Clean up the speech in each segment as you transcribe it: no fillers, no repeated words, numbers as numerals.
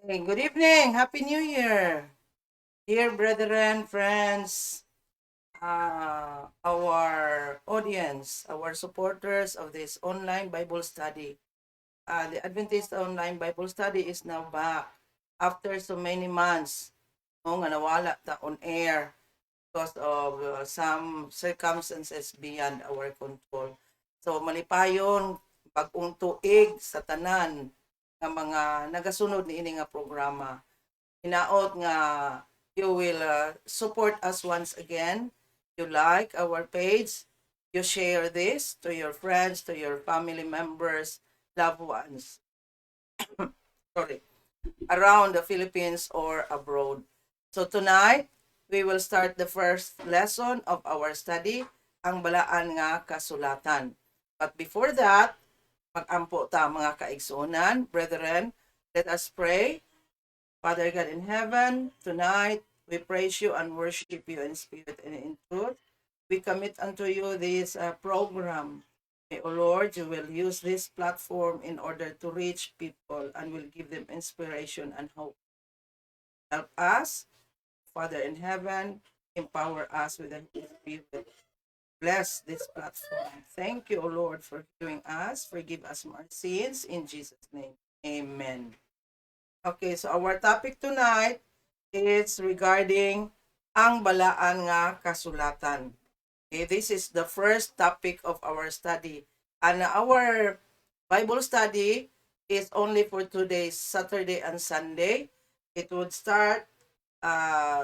Hey, good evening. Happy New Year. Dear brethren, friends, our audience, our supporters of this online Bible study. The Adventist Online Bible Study is now back after so many months, no, nga nawala ta on air because of some circumstances beyond our control. So malipayon bag-ong tuig sa tanan nga mga nagasunod niini nga programa. Hinaot nga you will support us once again. You like our page, you share this to your friends, to your family members, loved ones. Sorry, around the Philippines or abroad. So tonight, we will start the first lesson of our study, ang balaan nga kasulatan. But before that, mag-ampo ta, mga kaigsuonan. Brethren, let us pray. Father God in heaven, tonight we praise you and worship you in spirit and in truth. We commit unto you this program. May, O Lord, you will use this platform in order to reach people and will give them inspiration and hope. Help us, Father in heaven, empower us with the Holy Spirit. Bless this platform. Thank you, O Lord, for hearing us. Forgive us our sins in Jesus' name. Amen. Okay, so our topic tonight is regarding ang balaan nga kasulatan. Okay, this is the first topic of our study. And our Bible study is only for 2 days, Saturday and Sunday. It would start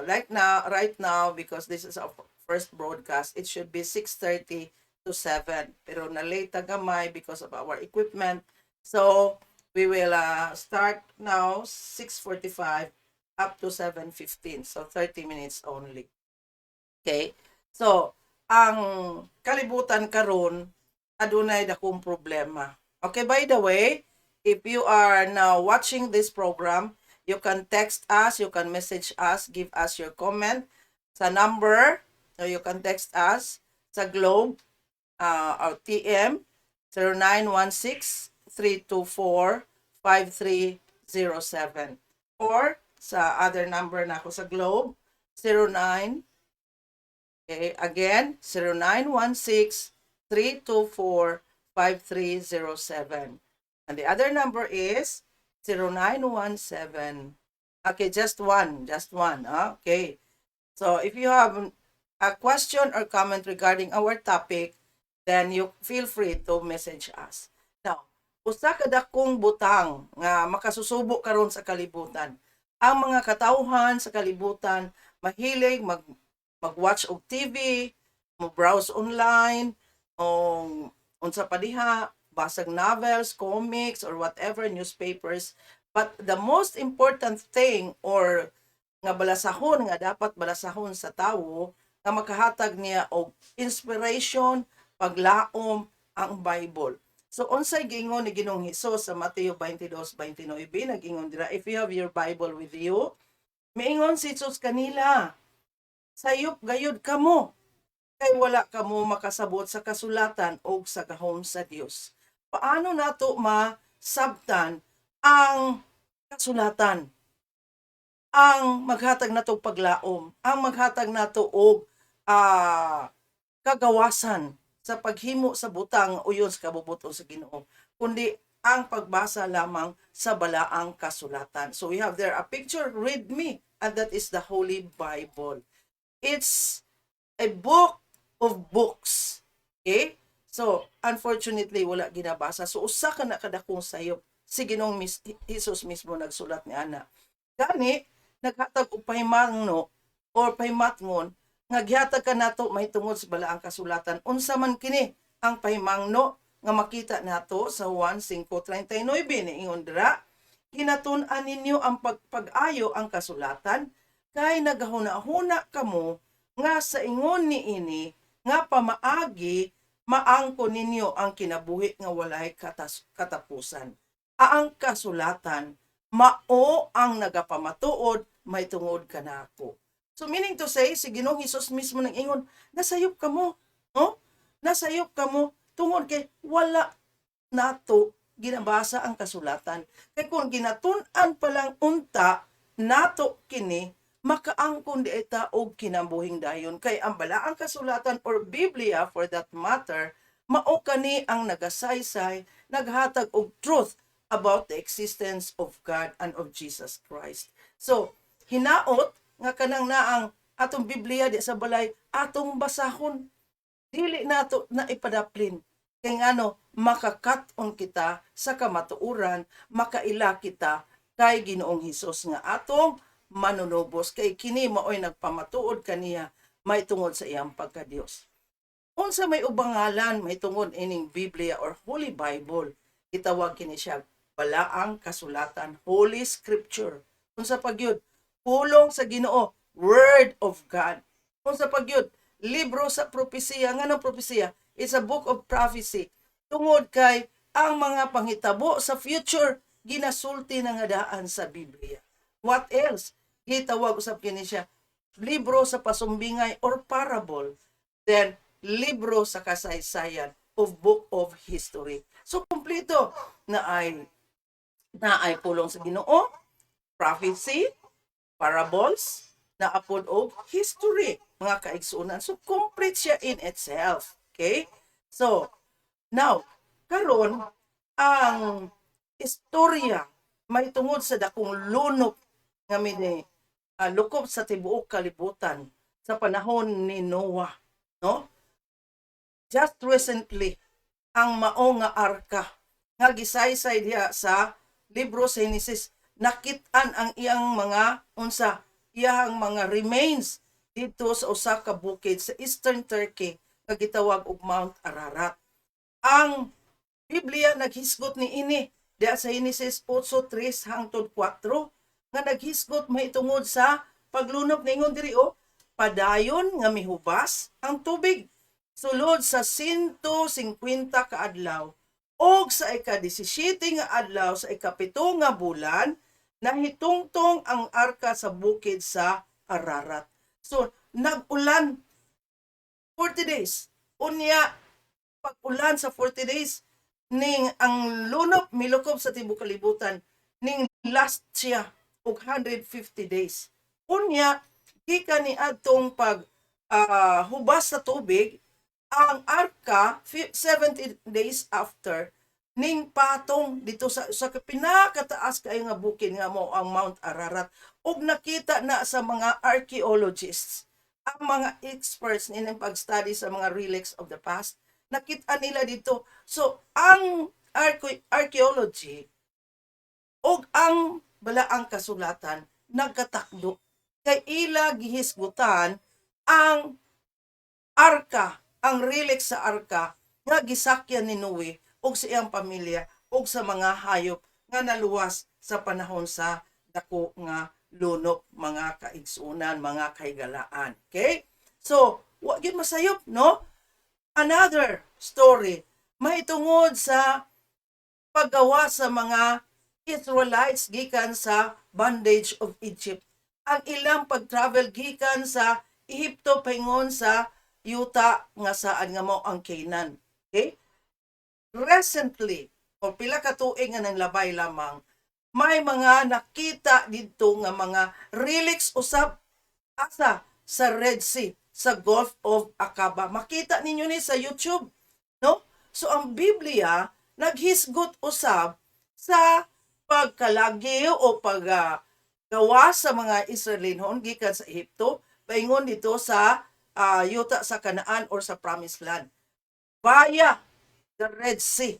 like now, right now, because this is our first broadcast. It should be 6:30 to 7. Pero na-late ta gamay because of our equipment. So, we will start now 6:45 up to 7:15. So 30 minutes only. Okay? So, ang kalibutan karon adunay dakong problema. Okay, by the way, if you are now watching this program, you can text us, you can message us, give us your comment sa number. So you can text us sa Globe or TM 0916-324-5307 or sa other number nako sa Globe, 09, okay, again, 0916-324-5307, and the other number is 0917. Okay, just one, just one, ah, okay. So if you have a question or comment regarding our topic, then you feel free to message us. Now, usa ka dakong butang nga makasusubo karon sa kalibutan. Ang mga katawhan sa kalibutan mahilig mag-watch og TV, mo browse online, o unsa pa diha, basag novels, comics, or whatever, newspapers. But the most important thing or nga balasahon nga dapat balasahon sa tawo nga makahatag niya og inspiration, paglaom, ang Bible. So unsay giingon ni Ginoong Hesus sa Mateo 22:29? Nag-ingon dira, if you have your Bible with you, miingon si Jesus kanila, "Sayop gayud kamo kay wala kamo makasabot sa kasulatan og sa gahom sa Dios." Paano nato masabtan ang kasulatan? Ang maghatag nato og paglaom, ang maghatag nato og kagawasan sa paghimo sa butang uyon sa kabubut-on sa Ginoo, kundi ang pagbasa lamang sa balaang kasulatan. So we have there a picture, "Read me," and that is the Holy Bible. It's a book of books. Okay? So, unfortunately, wala ginabasa. So, usa ka na kadakong sayop. Si Ginoong Jesus mismo nagsulat ni ana. Gani, naghatag og pahimangno or pahimatngon nga gihatag ka nato mahitungod sa balaang kasulatan. Unsa man kini ang pahimangno nga makita nato sa Juan 5:39? Niingon dira, "Ginatun-an ninyo ang pagpag-ayo ang kasulatan kay nagahuna-huna kamo nga sa ingon niini nga pamaagi maangko ninyo ang kinabuhi nga walay katapusan. Ang kasulatan mao ang nagapamatuod mahitungod kanako." So meaning to say, si Ginoong Hesus mismo nang ingon, nasayop kamo, no? Nasayop kamo tungod kay wala nato ginabasa ang kasulatan. Kay kung ginatun-an pa lang unta nato kini, makaangkon di ta og kinabuhing dayon, kay ang balaang kasulatan or Biblia for that matter, mao kani ang nagasaysay, naghatag og truth about the existence of God and of Jesus Christ. So, hinaot nga kanang naang atong Biblia di sa balay, atong basahon. Dili nato na ipadaplin. Kay ngano, makakat-on kita sa kamatuoran, makaila kita kay Ginoong Hesus nga atong manunubos, kay kini maoy nagpamatuod kaniya may tungod sa iyang pagka-Dios. Unsa may ubang ngalan may tungod ining Biblia or Holy Bible? Gitawag kini siya balaang kasulatan, Holy Scripture. Unsa pa gyud? Pulong sa Ginoo, Word of God. Unsa pa gyud? Libro sa propesiya. Nganong propesiya? It's a book of prophecy. Tungod kay ang mga panghitabo sa future ginasulti na nga daan sa Biblia. What else? Gitawag usab kini siya libro sa pasumbingay or parable. Then libro sa kasaysayan of book of history. So kumpleto na ay pulong sa Ginoo, prophecy, parables, naa pod og history, mga kaigsuonan. So complete siya in itself. Okay? So now, karon ang istorya may tungod sa dakong lunop nga mini lukop sa tibuok kalibutan sa panahon ni Noah, no? Just recently, ang mao nga arka nga gisaysay diha sa libro sa Genesis, nakit-an ang iyang mga unsa, iyang mga remains dito sa usa ka bukid sa Eastern Turkey nga gitawag og Mount Ararat. Ang Biblia naghisgot ni ini diha sa Genesis 8:3 hangtod 4 nga naghisgot mahitungod sa paglunop. Ningon diri oh, padayon nga mihubas ang tubig sulod sa 150 ka adlaw, og sa ika-17 nga adlaw sa 7 nga bulan, nahitungtong ang arka sa bukid sa Ararat. So nag-ulan 40 days. Unya pag ulan sa 40 days, ning ang lunop milukob sa tibuok kalibutan, ning last siya og 150 days. Unya gikan ni adtong pag hubas sa tubig, ang arka 70 days after ning patong dito sa pinakataas kaayo nga bukid nga mao ang Mount Ararat, ug nakita na sa mga archaeologists, ang mga experts nining pag-study sa mga relics of the past. Nakita nila dito. So ang archaeology ug ang balaang kasulatan nagkatakdo kay ila gihisgutan ang arka, ang relics sa arka nga gisakyan ni Noe ug sa iyang pamilya ug sa mga hayop nga naluwas sa panahon sa dako nga lunop, mga kaigsuonan, mga kahigalaan. Okay? So, wa gyud masayop, no? Another story mahitungod sa paggawa sa mga Israelites gikan sa bondage of Egypt. Ang ilang pag-travel gikan sa Ehipto paingon sa yuta nga saan nga mao ang Canaan. Okay? Recently, o pila ka tuig nga nanglabay lamang, may mga nakita didto nga mga relics usab. Asa? Sa Red Sea, sa Gulf of Aqaba. Makita ninyo ni sa YouTube, no? So ang Biblia naghisgot usab sa pagkalagiw o pag gawa sa mga Israelinhon gikan sa Ehipto paingon dito sa yuta sa Canaan or sa Promised Land via the Red Sea.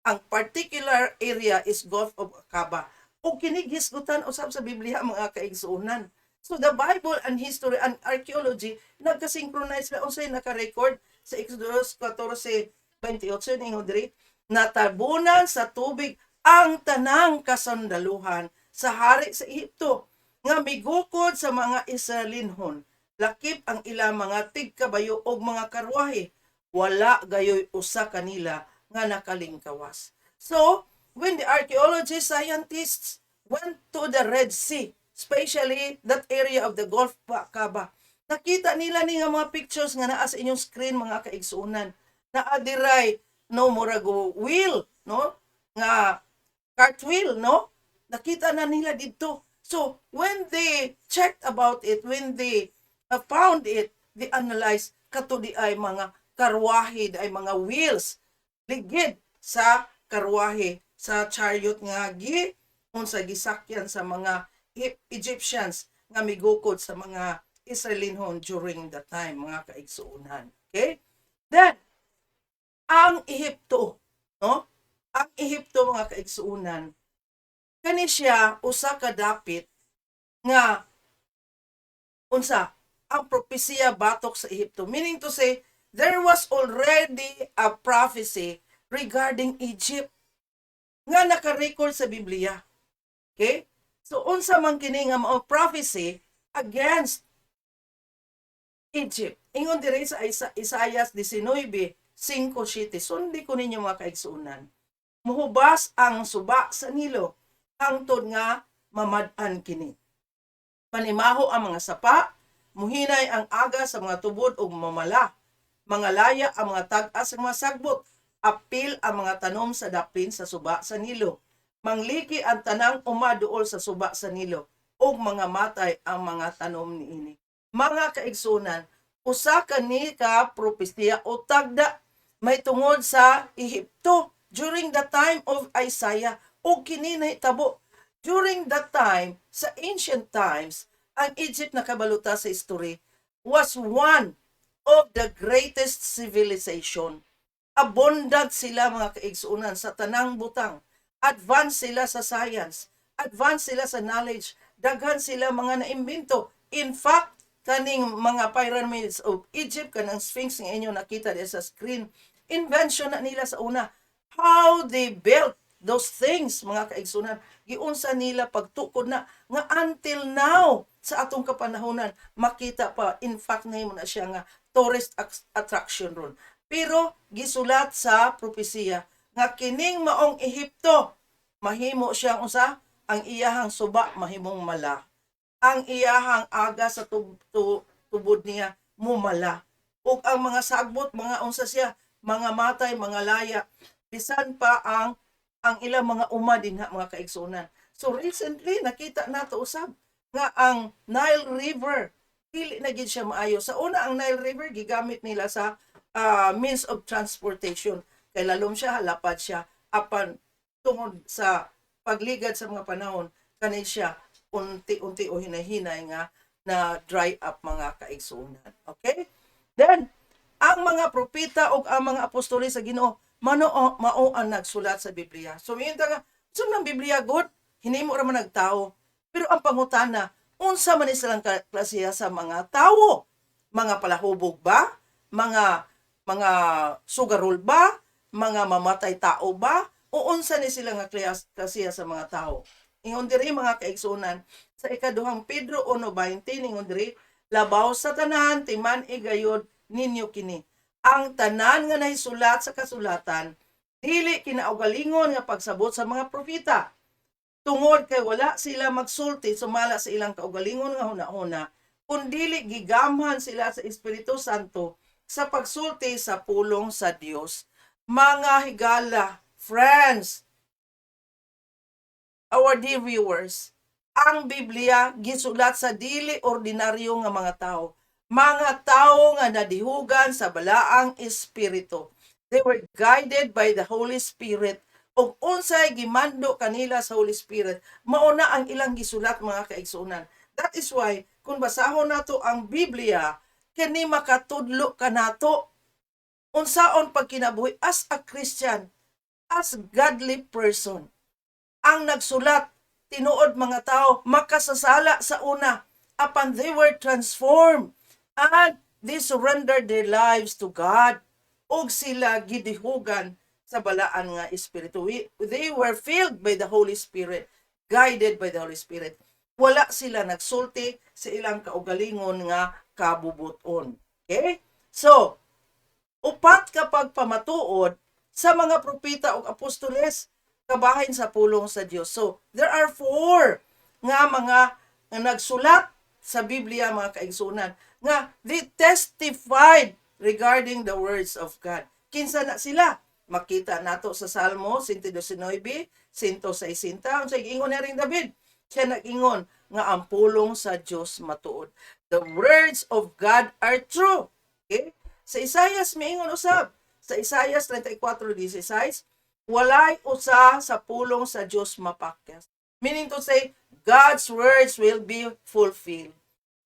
Ang particular area is Gulf of Aqaba. O kini gihisgutan usab sa Biblia, mga kaigsuonan. So the Bible and history and archaeology nagka-synchronize na. Unsay naka-record sa Exodus 14:28? Ningon diri, natabunan sa tubig ang tanang kasandaluhan sa hari sa Ehipto nga migukod sa mga Israelinhon, lakip ang ilang mga tigkabayo og mga karwahe. Wala gayoy usa kanila nga nakalingkawas. So when the archaeologists, scientists went to the Red Sea, especially that area of the Gulf of Aqaba, nakita nila ni nga mga pictures nga naa sa inyong screen, mga kaigsuonan. Naa diray, no, murag wheel, no, nga cartwheel, no? Nakita na nila didto. So, when they checked about it, when they found it, they analyzed kato diay mga karwahe, ay mga wheels ligid sa karwahe, sa chariot nga gi unsa, gisakyan sa mga Egyptians nga migukod sa mga Israelinhon during the time, mga kaigsuonan. Okay? Then, ang Ehipto, no? Ang Ehipto, mga kaigsuonan, kani siya usa ka dapit nga unsa ang propesiya batok sa Ehipto. Meaning to say, there was already a prophecy regarding Egypt nga naka-record sa Biblia. Okay? So unsa man kini nga mao prophecy against Egypt? Ingon diri sa Isaiah 19:5-7. Sundi ko ninyo, mga kaigsuonan. "Muhubas ang suba sa Nilo hangtod nga mamad-an kini. Panimaho ang mga sapa, muhinay ang aga sa mga tubod ug mamala. Mga laya ang mga tag-as sa mga sagbot, apil ang mga tanom sa dapin sa suba sa Nilo. Mangliki ang tanang uma duol sa suba sa Nilo ug mga matay ang mga tanom niini." Mga kaigsunan, usa ka ni ka propesiya o tagda may tungod sa Ehipto during the time of Isaiah, ug kini nahitabo during that time. Sa ancient times, ang Egypt, nakabaluta sa history, was one of the greatest civilization. Abundant sila, mga kaigsuonan, sa tanang butang. Advance sila sa science, advance sila sa knowledge, daghan sila mga naimbento. In fact, kaning mga pyramids of Egypt, kanang Sphinx nga inyo nakita diya sa screen, invention na nila sa una. How they built those things, mga kaigsunan, giunsa nila pagtukod na nga until now sa atong kapanahonan makita pa. In fact, nahimo na siya nga tourist attraction ron. Pero gisulat sa propesiya nga kining maong Ehipto, mahimo siyang unsa, ang iyahang suba mahimong mala, ang iyahang aga sa tubod niya mumala, ug ang mga sagbot, mga unsa siya, mga matay, mga laya, bisan pa ang ilang mga uma dinha, mga kaigsunan. So recently, nakita nato usab nga ang Nile River, dili na gid siya maayo. Sa una, ang Nile River gigamit nila sa means of transportation kay lalom siya, lapad siya. Apan tungod sa pagligad sa mga panahon, kani siya unti-unti o hinahinay nga na dry up, mga kaigsuonan. Okay? Then, ang mga propeta o ang mga apostoles sa Ginoo mano mao ang nagsulat sa Biblia. So minta nga, unsa man ang Biblia god? Hinimo ra man nagtao. Pero ang pangutana, unsa man ni silang klasiya sa mga tawo? Mga palahubog ba? Mga sugarol ba? Mga mamatay tao ba? O unsa ni sila nga klasiya sa mga tao? Ingon diri, mga kaigsunan, sa Ikaduhang Pedro 1:20, ingon diri, "Labaw sa tanan, timan-i gayod ninyo kini. Ang tanan nga nahisulat sa kasulatan, dili kinaugalingon nga pagsabot sa mga propeta. Tungod kay wala sila magsulti sumala sa ilang kaugalingon nga hunahuna, kundili gigamhan sila sa Espiritu Santo sa pagsulti sa pulong sa Dios." Mga higala, friends, our dear viewers, ang Biblia gisulat sa dili ordinaryo nga mga tao. Mga tao nga nadihugan sa Balaang Espiritu. They were guided by the Holy Spirit, ug unsay gimando kanila sa Holy Spirit, mao na ang ilang gisulat, mga kaigsuonan. That is why kung basahon nato ang Biblia, kini makatudlo kanato unsaon pagkinabuhi as a Christian, as godly person. Ang nagsulat, tinuod mga tao, makasasala sa una, apan they were transformed and they surrendered their lives to God ug sila gidihugan sa Balaan nga Espiritu. They were filled by the Holy Spirit, guided by the Holy Spirit. Wala sila nagsulti sa ilang kaugalingon nga kabubuton. Okay? So, upat ka pagpamatuod sa mga propeta ug apostoles kabahin sa pulong sa Dios. So, there are four nga mga nga nagsulat sa Biblia, mga kaigsunan, nga they testified regarding the words of God. Kinsa na sila? Makita nato sa Salmo 119, 160. Unsay giingon ni Haring David? Siya nag-ingon nga ang pulong sa Dios matuod. The words of God are true. Okay? Sa Isaias miingon usab. Sa Isaias 34:16, walay usa sa pulong sa Dios mapakyas. Meaning to say, God's words will be fulfilled.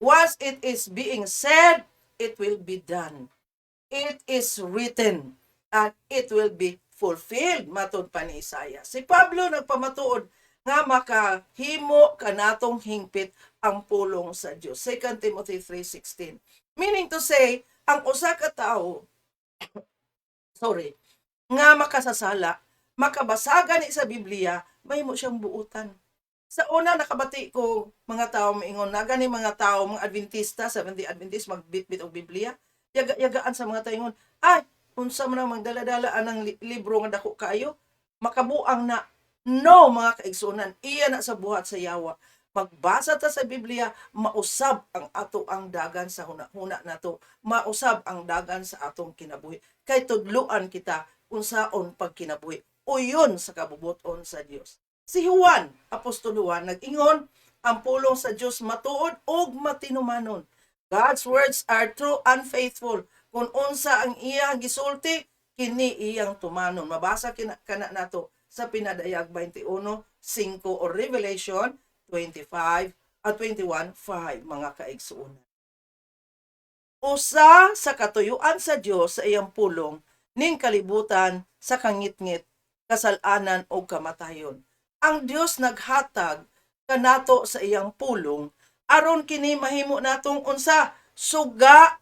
Once it is being said, it will be done. It is written and it will be fulfilled, matod pa ni Isaiah. Si Pablo nagpamatuod nga makahimo kanatong hingpit ang pulong sa Dios. 2 Timothy 3:16. Meaning to say, ang usa ka tawo, sorry, nga makasasala, makabasa gani sa Biblia, mahimo siyang buutan. Sa una, nakabati ko mga tao miingon na gani mga tao, mga Adventista, Seventh-day Adventist, magbitbit og Biblia. Yaga-yagaan sa mga tao ingon, "Ay, unsa man ang magdala-dala anang libro nga dako kaayo, makabuang na." No, mga kaigsunan, iya na sa buhat sa yawa. Magbasa ta sa Biblia, mausab ang ato ang dagan sa huna-huna nato, mausab ang dagan sa atong kinabuhi. Kay tudluan kita unsaon pagkinabuhi uyon sa kabubuton sa Dios. Si Juan, Apostol Juan, nag-ingon, ang pulong sa Dios matuod ug matinumanon. God's words are true and faithful. Kung unsa ang iyang gisulti, kini iyang tumanon. Mabasa kina kana nato sa Pinadayag 21:5 or Revelation 25 at 21:5, mga kaigsuonan. Usa sa katuyuan sa Dios sa iyang pulong ning kalibutan sa kangitngit, kasalanan o kamatayon. Ang Dios naghatag kanato sa iyang pulong aron kini mahimo natong unsa? Suga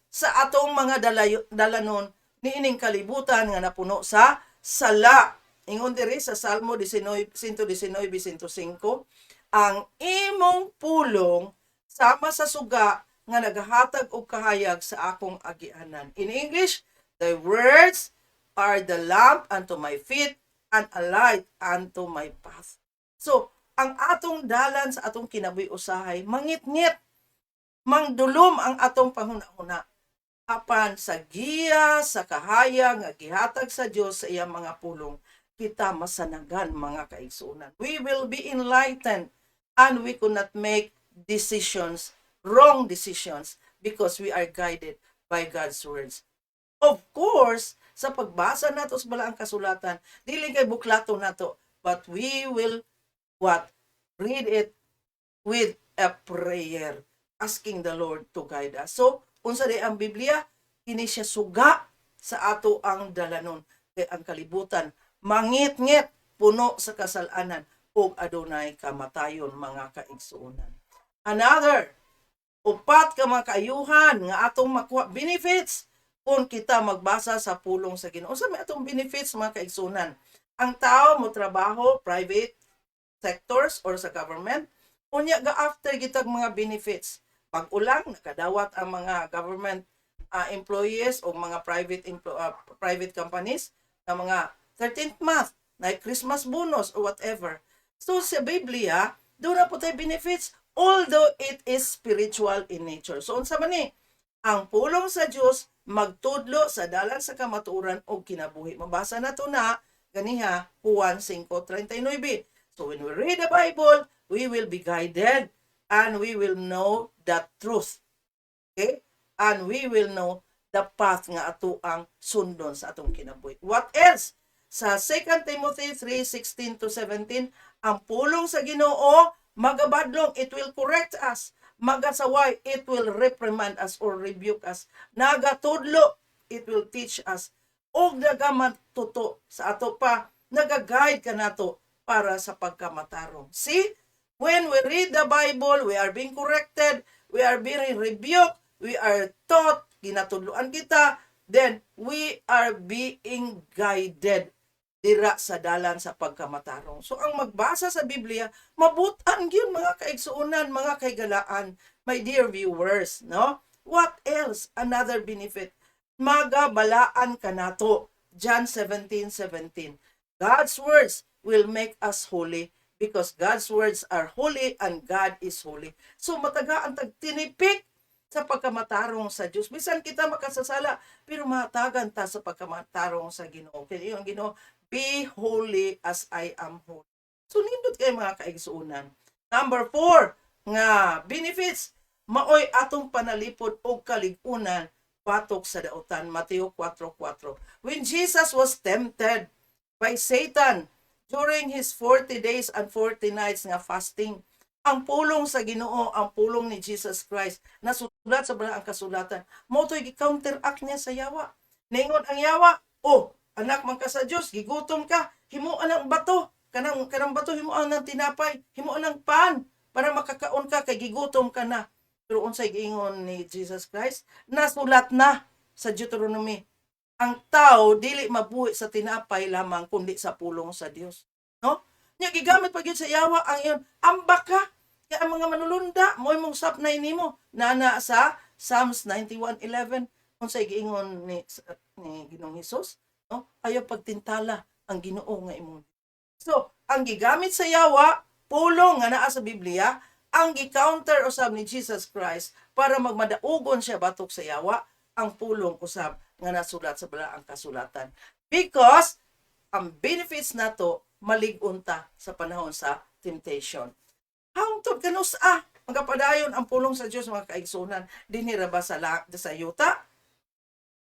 sa atong mga dalanon niining kalibutan nga napuno sa sala. Ingon diri sa Salmo 19, 119, 105, ang imong pulong sama sa suga nga nagahatag og kahayag sa akong agianan. In English, "The words are the lamp unto my feet and a light unto my path." So, ang atong dalan sa atong kinabuhi usahay mangitngit, mangdulom ang atong panghuna-huna. Apan sa giya sa kahayag nga gihatag sa Dios sa iyang mga pulong, kita masanagan, mga kaigsuonan. We will be enlightened and we could not make decisions, wrong decisions, because we are guided by God's words. Of course, sa pagbasa nato sa balaang kasulatan, dili kay buklato nato, but we will what? Read it with a prayer, asking the Lord to guide us. So, unsa di ang Biblia? Kini siya suga sa ato ang dalanon kay ang kalibutan mangitngit, puno sa kasalanan ug adunay kamatayon, mga kaigsuonan. Another, upat ka mga kaayuhan nga atong makuha, benefits kung kita magbasa sa pulong sa Ginoo. Unsa may atong benefits, mga kaigsuonan? Ang tao mo trabaho private sectors or sa government, unya ga after gitag mga benefits. Pag-ulang nakadawat ang mga government employees o mga private companies na mga 13th month, na Christmas bonus or whatever. So sa Biblia, duna pod tay benefits although it is spiritual in nature. So unsa man ni? Ang pulong sa Dios magtudlo sa dalan sa kamatuoran o kinabuhi. Mabasa na to na ganiha, Juan 5:39. So when we read the Bible, we will be guided and we will know the truth. Okay? And we will know the path nga ato ang sundon sa atong kinabuhi. What else? Sa 2 Timothy 3:16 to 17, ang pulong sa Ginoo magabadlong, it will correct us. Magasaway, it will reprimand us or rebuke us. Nagatudlo, it will teach us. Og nagamatuto sa ato pa, nagaguide kanato para sa pagkamatarong. See? When we read the Bible, we are being corrected, we are being rebuked, we are taught, ginatudloan kita, then we are being guided dira sa dalan sa pagkamatarong. So ang magbasa sa Biblia, mabutan gyud, mga kaigsuonan, mga kahigalaan, my dear viewers, no? What else? Another benefit. Magabalaan kanato. John 17:17. God's words will make us holy because God's words are holy and God is holy. So matagaan tag tinipik. sa pagkamatarong sa Dios. Bisan kita makasasala, pero mahatagan ta sa pagkamatarong sa Ginoo. Kaya yung Ginoo, "Be holy as I am holy." So nindot kay, mga kaigsuonan. Number 4 nga benefits, maoy atong panalipod og kalig-unan batok sa dautan, Mateo 4:4. When Jesus was tempted by Satan during his 40 days and 40 nights nga fasting, ang pulong sa Ginoo, ang pulong ni Jesus Christ, nasulat sa balaang kasulatan, mao to'y gi-counteract niya sa yawa. Ningon ang yawa, "Oh, anak man ka sa Dios, gigutom ka, himuan ang bato, kanang bato himuan ng tinapay, himuan ng pan para makakaon ka kay gigutom ka na." Pero unsay giingon ni Jesus Christ? Nasulat na sa Deuteronomy, ang tao dili mabuhi sa tinapay lamang kundi sa pulong sa Dios. No? Nya gigamit pa gyud sa yawa ang iyon ambak ka kaya ang mga manulunda mo imong sapnay nimo nana sa Psalms 91:11. Unsay giingon ni Ginoong Hesus, no? Ayaw pagtintala ang Ginoo nga imong. So, ang gigamit sa yawa, pulong nga naa sa Biblia. Ang gi-counter usab ni Jesus Christ para magmadaugon siya batok sa yawa, ang pulong usab nga nasulat sa balaang kasulatan. Because ang benefits nato, malig-on ta sa panahon sa temptation. Hangtod kanus-a magapadayon ang pulong sa Dios, mga kaigsunan, dinhi ra ba sa yuta?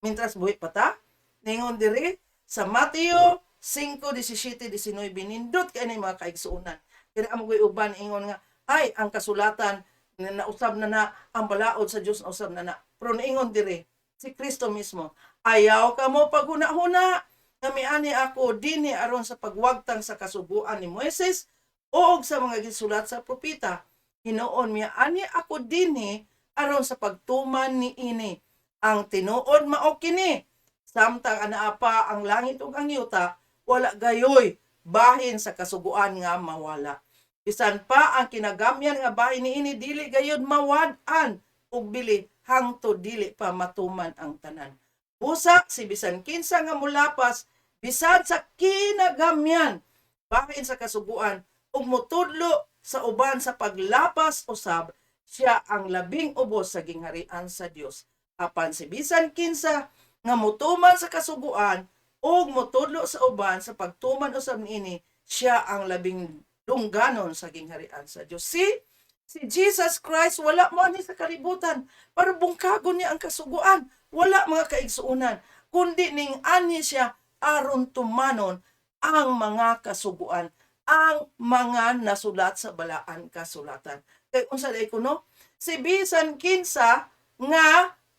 Mintras buhi pa ta? Ningon diri sa Mateo 5:17-19, nindot kay ni, mga kaigsuonan. Kaya amo ko'y uban ingon nga ay ang kasulatan na nausab na na ang balaod sa Dios, nausab na na. Pero niingon diri si Kristo mismo, "Ayaw kamo paghuna-huna nga miani ako dinhi aron sa pagwagtang sa kasuguan ni Moises o sa mga gisulat sa propeta. Hinuon miani ako dinhi aron sa pagtuman niini. Ang tinuod mao kini, samtang anaa pa ang langit ug ang yuta, wala gayoy bahin sa kasuguan nga mawala. Bisan pa ang kinagamyan nga bahin niini dili gayud mawad-an og bili hangtod dili pa matuman ang tanan. Busa si bisan kinsa nga mulapas bisan sa kinagamyan bahin sa kasuguan ug motudlo sa uban sa paglapas usab, siya ang labing ubos sa gingharian sa Dios. Apan si bisan kinsa nga motuman sa kasuguan ug motudlo sa uban sa pagtuman usab niini, siya ang labing dungganon sa gingharian sa Dios." See, si Jesus Christ wala mo ani sa kalibutan para bungkagon niya ang kasuguan. Wala, mga kaigsuonan, kundi ning ani siya aron tumanon ang mga kasuguan, ang mga nasulat sa balaan kasulatan. Kay unsa day kuno? Si bisan kinsa nga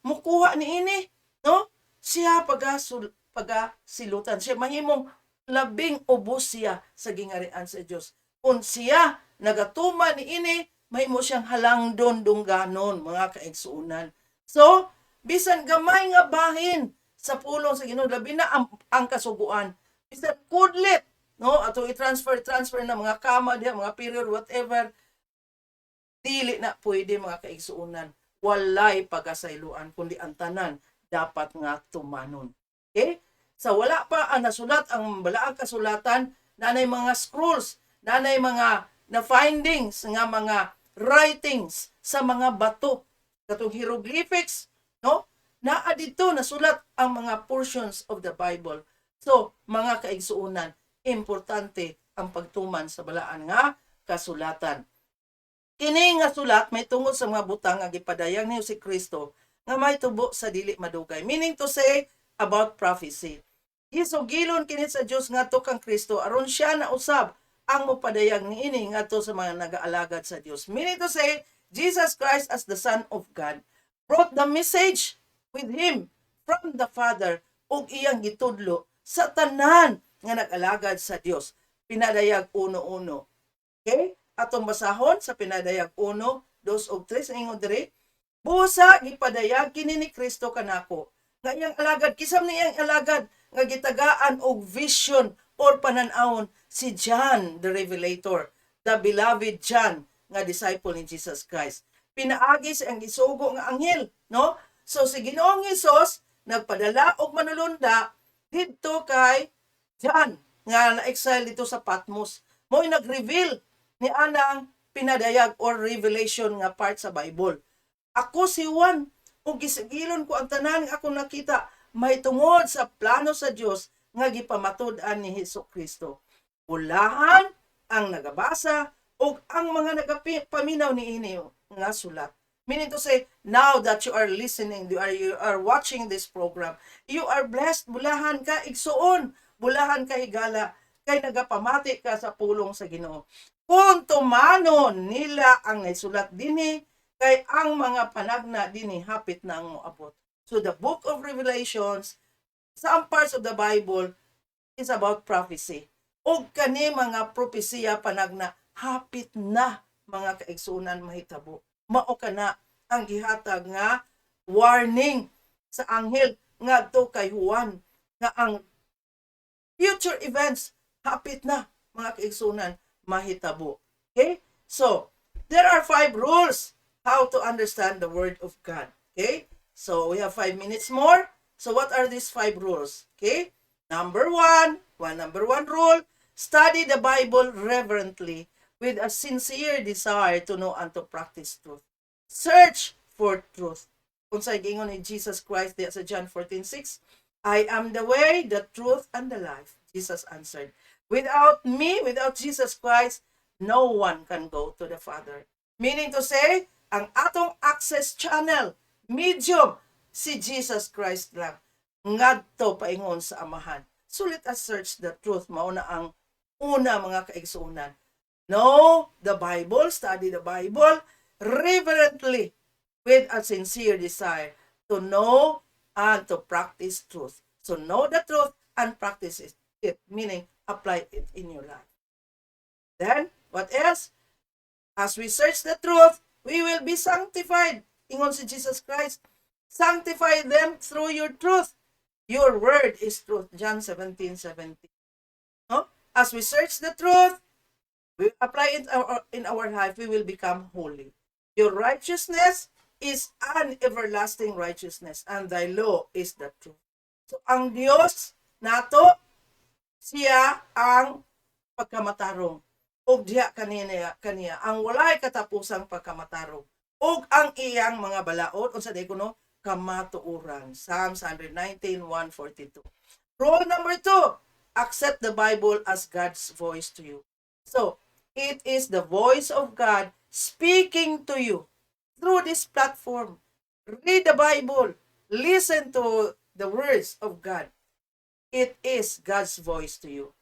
mukuha niini, no? Siya pagasilutan. Siya mahimong labing ubos siya sa gingharian sa Dios. Kung siya nagatuman niini, mahimo siyang halangdon dungganon, mga kaigsuonan. So, bisan gamay nga bahin sa pulong sa Ginoo, labi na ang kasuguan. Bisan kudlit, no? Ato i-transfer transfer na mga kama diha, mga period, whatever, dili na pwede, mga kaigsuonan. Walay pagasayloan kundi ang tanan dapat nga tumanon. Okay? Sa wala pa ang nasulat ang balaang kasulatan, nanay mga scrolls, nanay mga na findings nga mga writings sa mga bato, katong hieroglyphics, no? Naa dito nasulat ang mga portions of the Bible. So, mga kaigsuonan, importante ang pagtuman sa balaan nga kasulatan. Kini nga sulat may tungod sa mga butang nga gipadayag ni si Kristo nga may tubo sa dili madugay. Meaning to say, about prophecy. Gisugilon kini sa Dios ngadto kang Kristo aron siya na usab ang mopadayag niini ngadto sa mga nagaalagad sa Dios. Meaning to say, Jesus Christ as the Son of God brought the message with him from the Father ug iyang gitudlo sa tanan nga nag-alagad sa Dios. Pinadayag 1:1. Okay? Atong basahon sa Pinadayag 1, 2 ug 3, ingon diri, "Busa gipadayag kini ni Kristo kanako nga iyang alagad." Kinsa ni iyang alagad nga gitagaan og vision or panan-awon? Si John the Revelator, the beloved John nga disciple ni Jesus Christ. Pinaagi sa ang gisugo nga anghel, no? So si Ginoong Hesus nagpadala og manulunda didto kay John nga na-exile dito sa Patmos. Mo'y nag-reveal ni anang pinadayag or revelation nga part sa Bible. Ako si Juan, ug gisigilon ko ang tanan nga akong nakita mahitungod sa plano sa Dios nga gipamatud-an ni Hesus Kristo. Bulahan ang nagabasa ug ang mga nagapaminaw niini nga sulat. Meaning to say, now that you are listening, you are watching this program, you are blessed. Bulahan ka, igsuon. Bulahan ka, higala, kay nagapamati ka sa pulong sa Ginoo. Kung tumanon nila ang naisulat dinhi, kay ang mga panagna dinhi hapit na ang moabot. So the Book of Revelations, some parts of the Bible is about prophecy. Og kani mga propesiya, panagna, hapit na, mga kaigsunan, mahitabo. Mao kana ang gihatag nga warning sa anghel ngadto kay Juan nga ang future events hapit na, mga kaigsunan, mahitabo. Okay? So, there are five rules how to understand the Word of God. Okay? So, we have 5 minutes more. So, what are these five rules? Okay? Number one rule, study the Bible reverently with a sincere desire to know and to practice truth. Search for truth. Kung sa giingon ni Jesus Christ diya sa John 14:6, "I am the way, the truth, and the life," Jesus answered. "Without me, without Jesus Christ, no one can go to the Father." Meaning to say, ang atong access channel, medium, si Jesus Christ lang ngadto paingon sa Amahan. So let us search the truth. Mao na ang una, mga kaigsuonan. Know the Bible, study the Bible reverently with a sincere desire to know and to practice truth. So know the truth and practice it, meaning apply it in your life. Then, what else? As we search the truth, we will be sanctified. Ingon si Jesus Christ, "Sanctify them through your truth. Your word is truth." John 17:17. No? As we search the truth, we apply it in our life, we will become holy. "Your righteousness is an everlasting righteousness, and thy law is the truth." So, ang Dios nato, siya ang pagkamatarong. Og diha kaniya ang walay katapusang pagkamatarong. Og ang iyang mga balaod, unsa diay kuno, kamatuoran. Psalms 119, 142. Rule number two, accept the Bible as God's voice to you. So, it is the voice of God speaking to you through this platform. Read the Bible. Listen to the words of God. It is God's voice to you.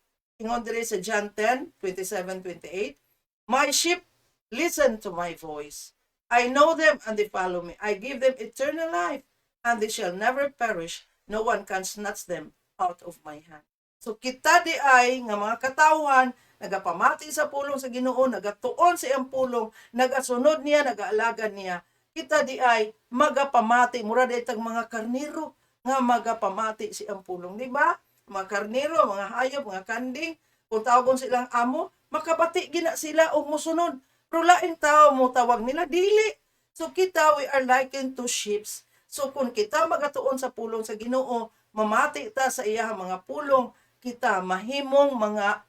Ingon diri sa John 10, 27, 28, "My sheep listen to my voice. I know them and they follow me. I give them eternal life and they shall never perish. No one can snatch them out of my hand." So kita diay nga mga katawhan nagapamati sa pulong sa Ginoo, nagatuon sa iyang pulong, nagasunod niya, nagaalagad niya. Kita diay magapamati, mura diay tag mga karniro nga magapamati sa iyang pulong, di ba? Mga karniro, mga hayop, mga kanding, kung tawagon silang amo, makabati gina sila og mosunod. Pero laing tao mo tawag nila, dili. So kita, we are likened to sheep. So kung kita magatuon sa pulong sa Ginoo, mamati ta sa iyang mga pulong, kita mahimong mga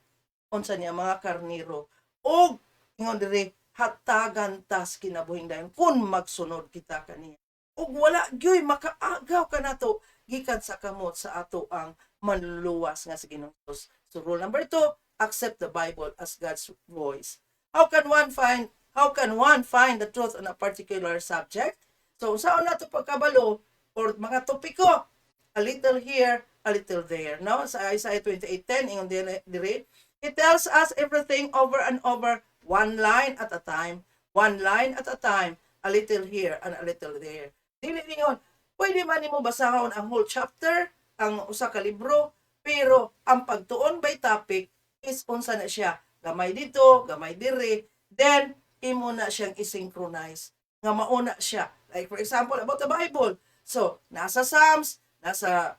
unsa niya, mga karniro. Og ingon diri, hatagan tas kinabuhing dayon kung magsunod kita kaniya. Ug wala gyoy makaagaw kanato gikan sa kamot sa ato ang manluluwas nga si Ginoong Jesus. So rule number two, accept the Bible as God's voice. How can one find the truth on a particular subject? So unsaon nato pagkabalo or mga topiko? A little here, a little there. No? Sa Isaiah 28:10, ingon diri, "He tells us everything over and over, one line at a time, one line at a time, a little here and a little there." Dili ningon, pwede man nimo basahon ang whole chapter, ang usa ka libro, pero ang pagtuon by topic is unsa na siya, gamay dito, gamay diri, then imo na siyang i-synchronize nga mauna siya. Like for example, about the Bible. So, nasa Psalms, nasa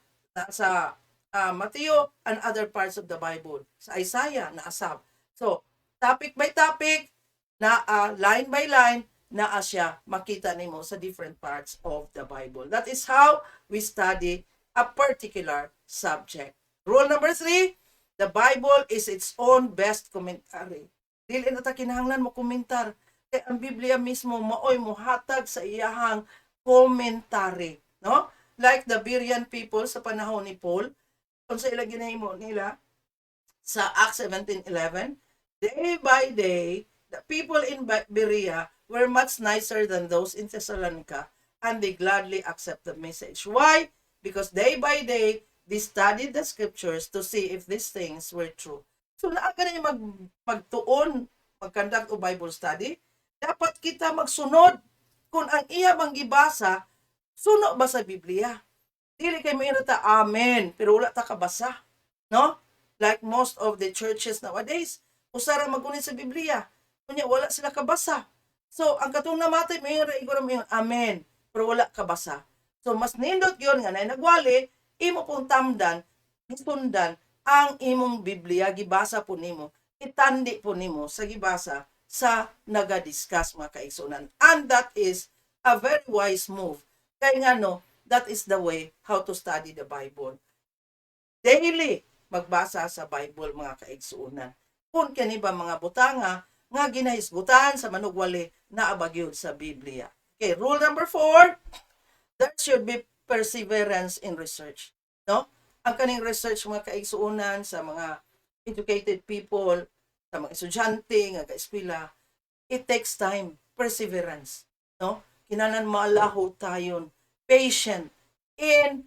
Mateo and other parts of the Bible. Sa Isaiah, naasab. So, topic by topic, na line by line, naa siya makita nimo sa different parts of the Bible. That is how we study a particular subject. Rule number three, the Bible is its own best commentary. Dili na ta kinahanglan mo komentar. Kay ang Biblia mismo maoy mohatag sa iyahang commentary, no? Like the Berean people sa panahon ni Paul, kung sa ilang ginahimo nila sa Acts 17:11, "Day by day, the people in Berea were much nicer than those in Thessalonica, and they gladly accept the message." Why? Because day by day, they studied the scriptures to see if these things were true. So, naa ka na magtuon, mag-conduct o Bible study, dapat kita magsunod kung ang iya bang gibasa, suno ba sa Biblia? Dili kay mo ta amen, pero wala ta kabasa. No? Like most of the churches nowadays, usa ra magunit sa Biblia. Kunya wala sila kabasa. So, ang katong namatay, may ra igor mo amen, pero wala kabasa. So, mas nindot yun nga na nagwali, imo pong tamdan, gisundan ang imong Biblia, gibasa po nimo, itandi po nimo sa gibasa sa nagadiscuss, mga kaigsunan. And that is a very wise move. Kay nga no, that is the way how to study the Bible. Daily, magbasa sa Bible, mga kaigsuonan. Kung kani ba mga butanga nga ginahisgutan sa manugwali naa ba gyud sa Biblia. Okay, rule number 4, there should be perseverance in research. No? Ang kaning research, mga kaigsuonan, sa mga educated people, sa mga estudyante nga kaeskwela, it takes time, perseverance, no? Kinahanglan maalaho tayon, patient in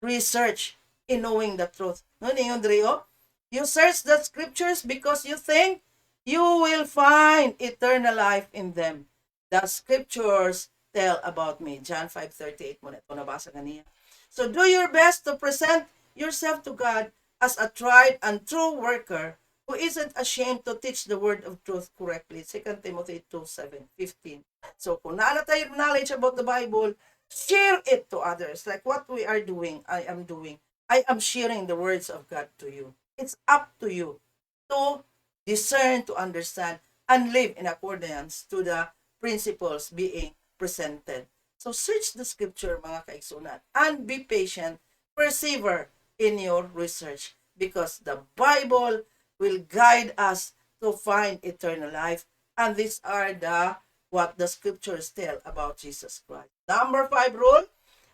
research, in knowing the truth. No, ningon diri oh, "You search the scriptures because you think you will find eternal life in them. The scriptures tell about me." John 5:38 mo na ito nabasa ganiya. So do your best to present yourself to God as a tried and true worker who isn't ashamed to teach the word of truth correctly. 2 Timothy 2:7-15. So kung naa na tayo knowledge about the Bible, share it to others. Like what we are doing, I am doing. I am sharing the words of God to you. It's up to you to discern, to understand, and live in accordance to the principles being presented. So search the scripture, mga kaigsunan, and be patient, persevere in your research because the Bible will guide us to find eternal life. And these are the what the scriptures tell about Jesus Christ. Number 5 rule,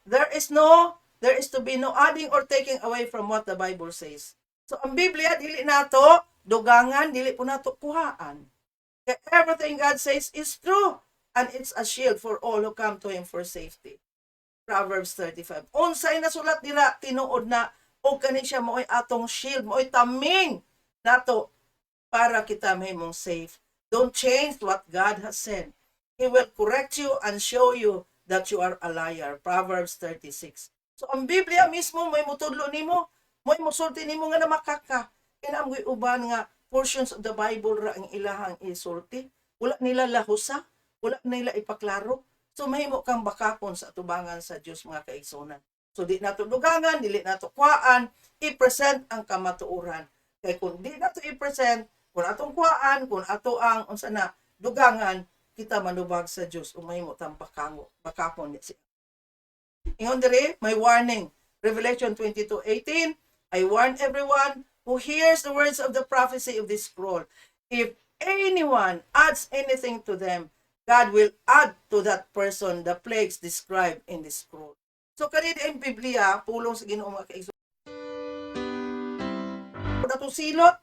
there is to be no adding or taking away from what the Bible says. So ang Biblia, dili nato dugangan, dili po nato kuhaan. Kaya everything God says is true and it's a shield for all who come to Him for safety. Proverbs 35. Unsay nasulat dira, tinuod na og kani siya mao'y atong shield, mao'y taming nato para kita mahimong safe. Don't change what God has said. He will correct you and show you that you are a liar. Proverbs 36. So ang Biblia mismo may mutudlo nimo, may musulti nimo nga namakaka. Kaya ang uban nga portions of the Bible ra ang ilahang isulti. Wala nila lahusa, wala nila ipaklaro. So mahimo kang bakakon sa atubangan sa Dios, mga kaigsunan. So di nato dugangan, dili nato kuhaan, i-present ang kamatuoran. Kay kung di nato i-present, kung atong kuhaan, kung ato ang unsa na dugangan, kita manubag sa Dios ug mahimo tang bakango, bakakon ni siya. Ingon diri, may warning. Revelation 22:18, "I warn everyone who hears the words of the prophecy of this scroll. If anyone adds anything to them, God will add to that person the plagues described in this scroll." So kani ang Biblia, pulong sa Ginoo, mga kaigsoon. Atong silot.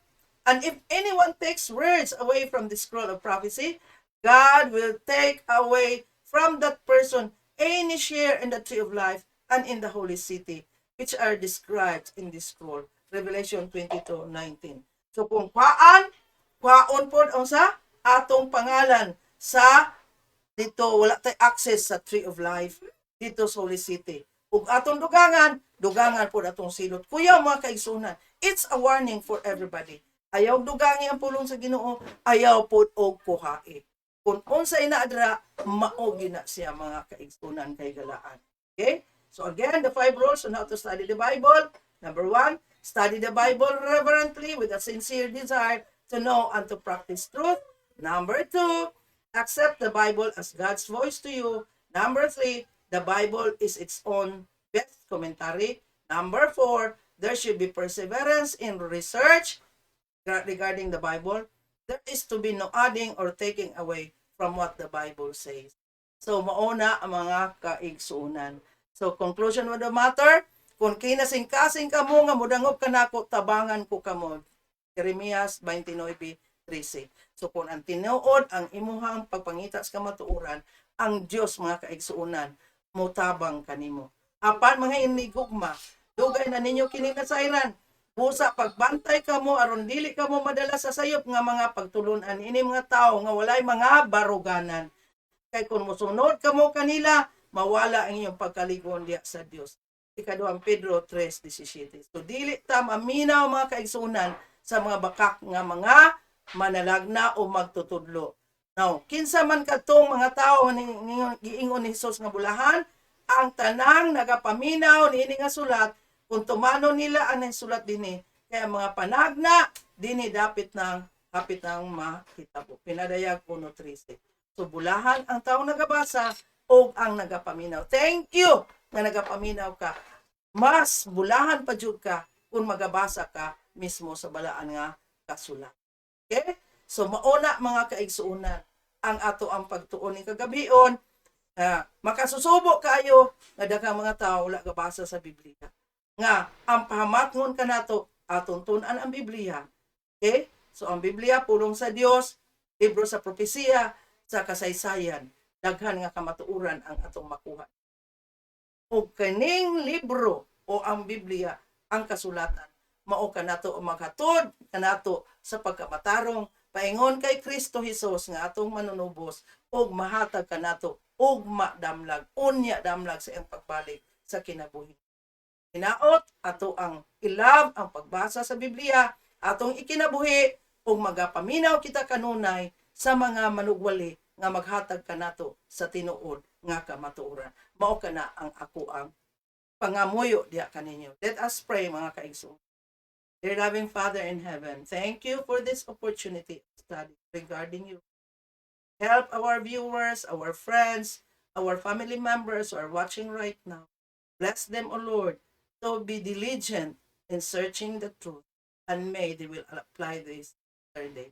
"And if anyone takes words away from the scroll of prophecy, God will take away from that person any share in the tree of life and in the holy city, which are described in this scroll." Revelation 22:19. So kung kuhaan, kuhaon pod ang sa atong pangalan sa dito, wala tay access sa tree of life dito sa holy city. Ug atong dugangan, dugangan pod atong silot. Kuya, mga kaigsunan, it's a warning for everybody. Ayaw dugangi ang pulong sa Ginoo, ayaw pod og kuhae. Kung unsay naa dira, mao gina siya, mga kaigsunan kay galaan. Okay? So again, the five rules on how to study the Bible. Number 1, study the Bible reverently with a sincere desire to know and to practice truth. Number 2, accept the Bible as God's voice to you. Number 3, the Bible is its own best commentary. Number 4, there should be perseverance in research regarding the Bible. There is to be no adding or taking away from what the Bible says. So mauna ang mga kaigsuonan. So conclusion of the matter, kung kinasingkasing kamo nga mudangop kanako, tabangan ko kamo. Jeremias 29:13. So kung ang tinuod ang imuhang pagpangita sa kamatuoran, ang Dios, mga kaigsuonan, motabang kanimo. Apan mga inigugma, dugay na ninyo kini nasayran. Busa pagbantay kamo aron dili kamo madala sa sayop nga mga pagtulunan ini mga tao nga walay mga baruganan. Kay kung mosunod kamo kanila, mawala ang inyong pagkaligon diya sa Dios. Ikaduhang Pedro 3:17. So dili ta maminaw, mga kaigsuonan, sa mga bakak nga mga manalagna o magtutudlo. Now, kinsa man kadtong mga tao ni giingon ni Jesus nga bulahan? Ang tanang nagapaminaw niini nga sulat, kung tumanon nila ang sulat dinhi, kaya ang mga panagna dinhi dapit ng hapit ng mahitabo. Pinadayag 1:13. So bulahan ang taong nagabasa o ang nagapaminaw. Thank you nga nagapaminaw ka. Mas bulahan pa jud ka kung magabasa ka mismo sa balaan nga kasulat. Okay? So mauna, mga kaigsuonan, ang ato ang pagtuon ni kagabion, makasusubo kaayo nga daghang mga tao wala gabasa sa Biblia. Nga ang pahamatngon kanato, atong tun-an ang Biblia. Okay? So ang Biblia, pulong sa Dios, libro sa propesiya, sa kasaysayan, daghan nga kamatuoran ang atong makuha. O kining libro o ang Biblia, ang kasulatan, mao kanato ang maghatod kanato sa pagkamatarong paingon kay Kristo Hesus nga atong manunubos ug mahatag kanato ugma damlag, unya damlag sa iyang pagbalik sa kinabuhi. Hinaot ato ang i-love ang pagbasa sa Biblia, atong ikinabuhi ug magapaminaw kita kanunay sa mga manugwali nga maghatag kanato sa tinuod nga kamatuoran. Mao kana ang ako ang pangamuyo diha kaninyo. Let us pray, mga kaigsoon. Dear loving Father in heaven, thank you for this opportunity of study regarding you. Help our viewers, our friends, our family members who are watching right now. Bless them, O Lord, to be diligent in searching the truth, and may they will apply this their day.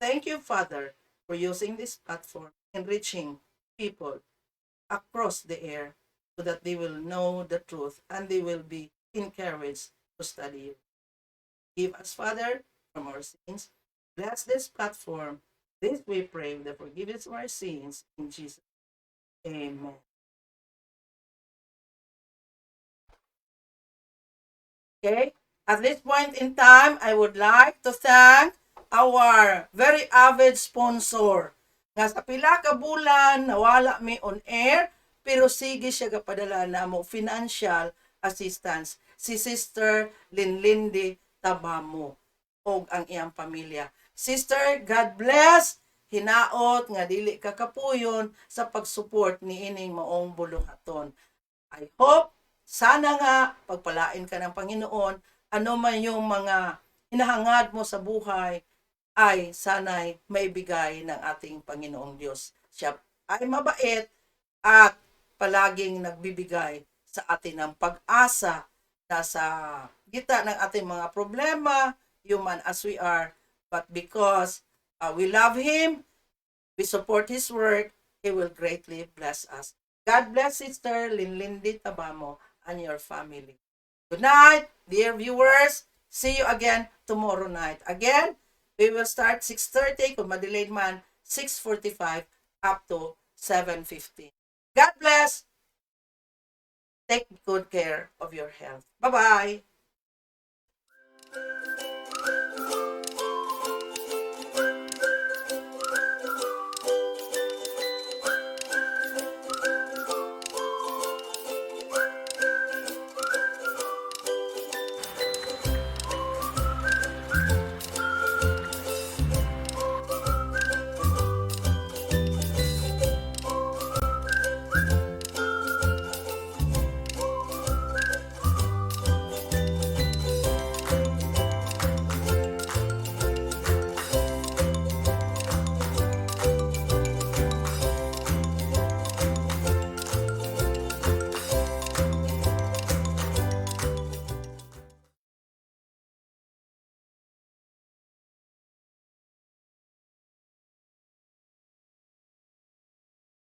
Thank you, Father, for using this platform in reaching people across the air so that they will know the truth and they will be encouraged to study you. Give us, Father, from our sins. Bless this platform. This we pray with the forgiveness of our sins in Jesus. Amen. Okay. At this point in time, I would like to thank our very avid sponsor. Nga sa pila ka bulan, nawala mi on air, pero sige siya gapadala namo financial assistance. Si Sister Linlindi Tabamo og ang iyang pamilya. Sister, God bless. Hinaot nga dili ka kapuyon sa pag-support ni ining maong buluhaton. I hope, sana nga pagpalain ka ng Panginoon, ano man yung mga hinahangad mo sa buhay, ay sana'y maibigay ng ating Panginoong Diyos. Siya ay mabait at palaging nagbibigay sa atin ng pag-asa na sa gitna ng ating mga problema, human as we are, but because we love Him, we support His work, He will greatly bless us. God bless Sister Linlindi Tabamo and your family. Good night, dear viewers. See you again tomorrow night. Again, we will start 6:30. Kung ma-delay man, 6:45 up to 7:15. God bless. Take good care of your health. Bye-bye.